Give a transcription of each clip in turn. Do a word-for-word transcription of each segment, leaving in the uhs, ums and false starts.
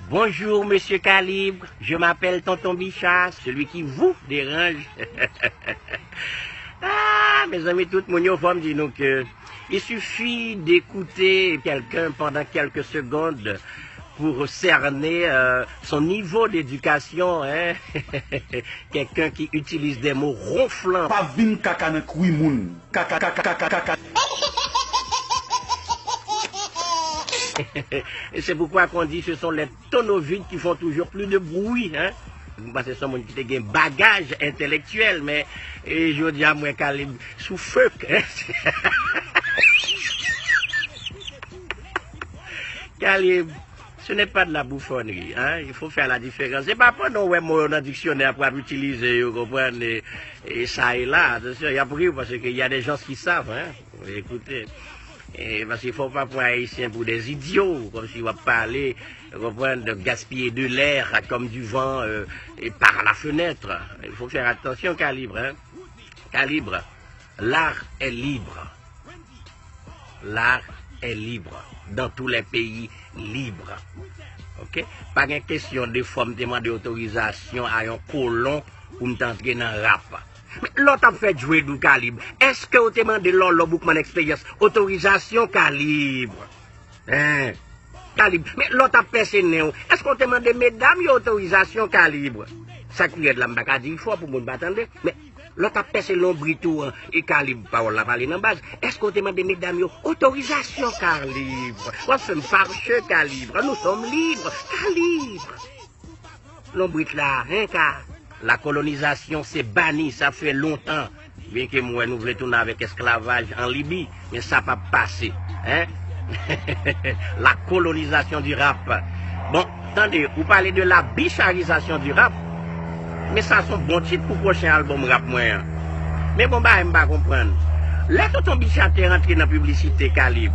Bonjour, monsieur Calibre. Je m'appelle Tonton Bicha, celui qui vous dérange. Ah, mezanmi, tout moun yo, fò m di nou ke il suffit d'écouter quelqu'un pendant quelques secondes pour cerner euh, son niveau d'éducation, hein. Quelqu'un qui utilise des mots ronflants. Pa vin kaka nan kwi moun. Kaka, kaka, kaka, kaka. Et c'est pourquoi qu'on dit ce sont les tonneaux vides qui font toujours plus de bruit, hein. M panse se yon moun ki te gen bagaj entèlektyèl, men e, jodi a mwen Kalib sou fek, hein. Kalib, ce n'est pas de la bouffonnerie, hein. Il faut faire la différence. Se pa pandan w wè mo yo nan diksyonè pou w ap itilize yo, konprann, e, e sa e la. Atansyon, y ap ri w paske y a des gens qui savent, hein. Ekoute, e, paske fò w pa pran Ayisyen pou des idiots, kòmsi w ap pale, konprann, de gaspiller de l'air comme du vent euh, et par la fenêtre. Il faut faire attention, Calibre, hein. Calibre, l'art est libre. L'art est libre. Dans tous les pays libres. Ok? Pa gen kesyon de fò m te mande otorizasyon a yon kolon pou m te antre nan rap. Men lè w t ap fè Djwedou Kalib, èske w te mande Lòlò Boukman Experience otorizasyon Kalib? Hein? Kalib, men lè w t ap pèse nen w, èske w te mande medam yo otorizasyon Kalib? Sa ki rèd la, m pa ka di l fò pou moun pa tande, men lè w t ap pèse lonbrit ou an, e Kalib, pawòl la pale nan baz, èske w te mande medam yo otorizasyon Kalib? W ap fè m fache Kalib, nous sommes libres Kalib. Lonbrit la, hein, ka. La colonisation se bani, sa fè lontan. Byenke m wè nou vle tounen avèk esklavaj an Libi, men sa p ap pase, hein. La colonisation du rap. Bon, tande, ou pale de la bicharisation du rap, men sa se yon bon tit pou pwochen albòm rap mwen an. Men bon bagay m pa konprann. Lè Tonton Bicha te rantre nan piblisite Kalib,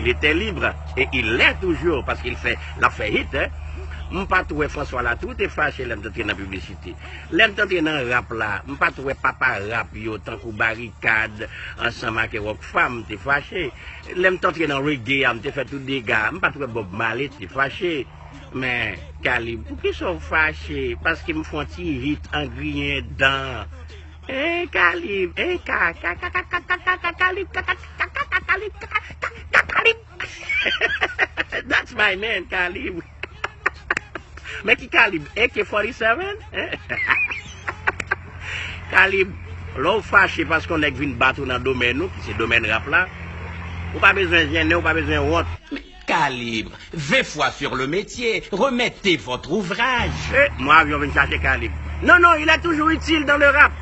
il était libre. E il est toujours, paske l fè, l ap fè hit, hein. M pa t wè François Latou te fache lè m t antre nan piblisite. Lè m t antre nan rap la, m pa t wè papa rap yo, tankou Barikad, ansanm ak Rockfam, te fache. Lè m t antre nan reggae a, m te fè tout dega. M pa t wè Bob Marley te fache. Men, Kalib, poukisa w fache? Paske m fè yon ti hit an griyen dan. Hein, Kalib, hein, ka, ka, ka, Kalib, ka, ka, Kalib, ka, ka, ka, Kalib. That's my man, Kalib. Men ki Kalib, A K forty-seven? Hein? Kalib, lè w fache paske yon nèg vin bat ou nan domèn ou, ki se domèn rap la, ou pa bezwen jennen, ou pa bezwen wont. Kalib, vingt fois sur le métier, remettez votre ouvrage. E, mwen avyon vin chache Kalib. Non, non, il est toujours utile dans le rap.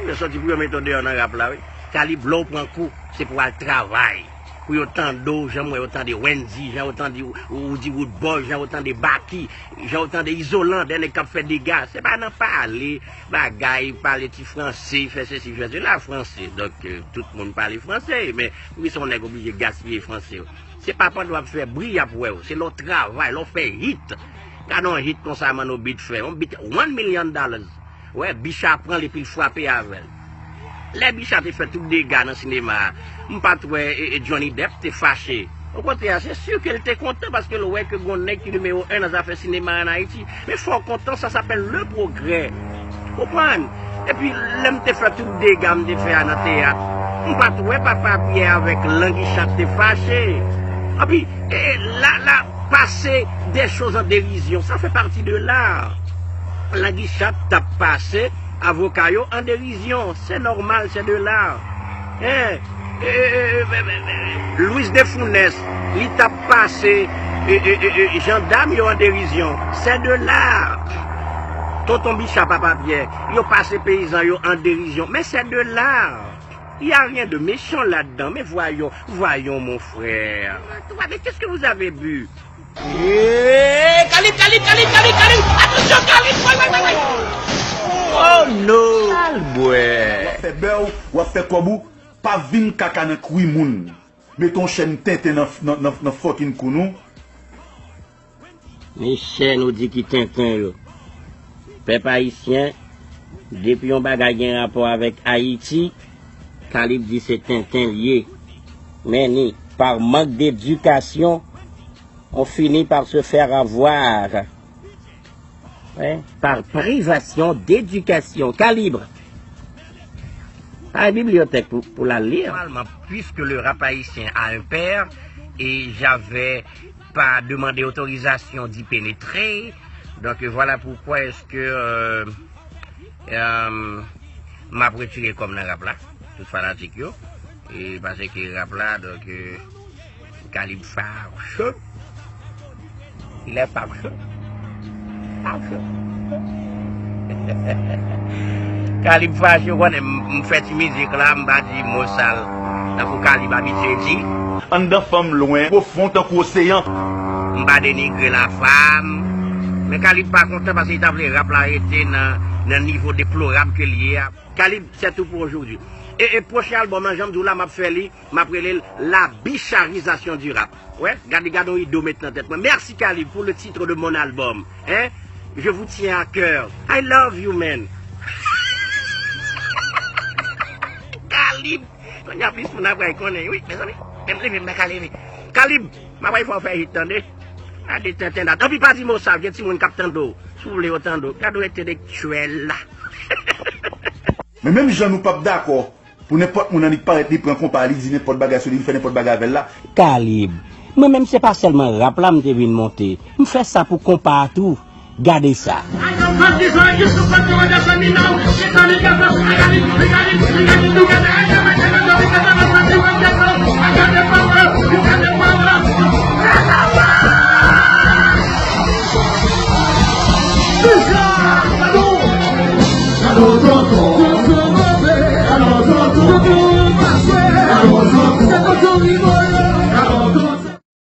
Yo sòti pou yo mete w deyò nan rap la, wi. Kalib, lè w pran kou, se pou w al travay. Pou yo tande w, jan m wè yo tande Wendy, jan yo tande Roody Roodboy, jan yo tande Baky, jan yo tande Izolan, dè nèg k ap fè dega. Se pa nan pale, bagay, pale ti franse, fè sesi, fè sela, franse. Donk, euh, tout moun pale franse, men poukisa yon nèg oblije gaspiye franse yo? Se pa pandan w ap fè bri y ap wè w, se lè w travay, lè w fè hit. Gade yon hit konsa Manno Beat fè, yon beat one million dollars. Wè, Bicha pran l epi l frape avè l. Lè Bicha te fè tout dega nan sinema a, m pa t wè e, e Johnny Depp te fache. Okontrè, se si ke l te kontan paske l wè ke gon nèg ki nimewo en nan zafè sinema an Ayiti. Men fò w kontan, ça s'appelle le progrès. Konprann? Epi, lè m te fè tout dega m te fè a nan teyat, m pa t wè Papa Pyè avèk Langichat te fache. Epi, e, la, la, passer des choses en dérision, ça fait partie de l'art. Langichat t ap pase avoka yo an derizyon. Se nòmal, se de l'art. Hein? E, e, e, e, e, e, Louis de Funès, li t ap pase e, e, e, e, jandam yo an derizyon. Se de l'art. Tonton Bicha, Papa Pyè, yo pase peyizan yo an derizyon. Men se de l'art. Il y a rien de méchant là-dedans. Mais voyons, voyons, mon frère. Attendez, qu'est-ce que vous avez bu? Eh, Kalib, Kalib, Kalib, Kalib, Kalib! Attention, Kalib! Woy, woy, woy, woy! Oh no! Al bwè! W ap fè bè w, w ap fè kòb ou, pa vin kaka nan kwi moun. Mete yon chèn tenten nan, nan, nan, nan fucking kou nou. Men chèn ou di ki tenten yo. Pèp ayisyen, depi yon bagay gen rapò avèk Ayiti, Kalib di se tenten l ye. Men ni, par manque d'éducation, On finit par se faire avoir, hein, par privation d'éducation. Kalib. Pa gen bibliyotèk pou, pou l al li. Normalement, puisque le rap haïtien a un père, et j'avais pas demandé autorisation d'y pénétrer, donc voilà pourquoi est-ce que euh, euh, m ap retire kò m nan rap la, tout fanatik yo, e paske rap la, donk, euh, Kalib fache. Il est fache. Fache. Kalib fache, ou konnen, m, m fè ti mizik la, m pa di mo sal. Tankou Kalib abitye di. Anndan fanm lwen, pwofon tankou oseyan. M pa denigre lafanm. Men Kalib pa kontan paske li ta vle rap la rete nan, nan nivo deplorab ke l ye a. Kalib, c'est tout pour aujourd'hui. E, e pwochen albòm lan, jan m di w la, m ap fè li, m ap rele l La Bicharisation du Rap. Wè, gade, gade yon ide w met nan tèt mwen. Merci Kalib pour le titre de mon album. Hein? Je vous tiens à cœur. I love you, man. Kalib, kounye a plis moun ap pral konnen, wi, mezanmi. Menm leve, m pa ka leve. Kalib, m ap pral fè w fè hit, tande. Gade tenten dat. Anpi pa di mo sa, gen timoun k ap tande w. Si w vle yo tande w. Gade w entelektyèl la. Men menm jan nou p ap dakò pou nenpòt moun annik parèt li pran konpa li di nenpòt bagay sou li, li fè nenpòt bagay avè l la. Kalib. Mwen menm se pa sèlman rap la m te vin monte. M fè sa pou konpa a tou. Gade sa.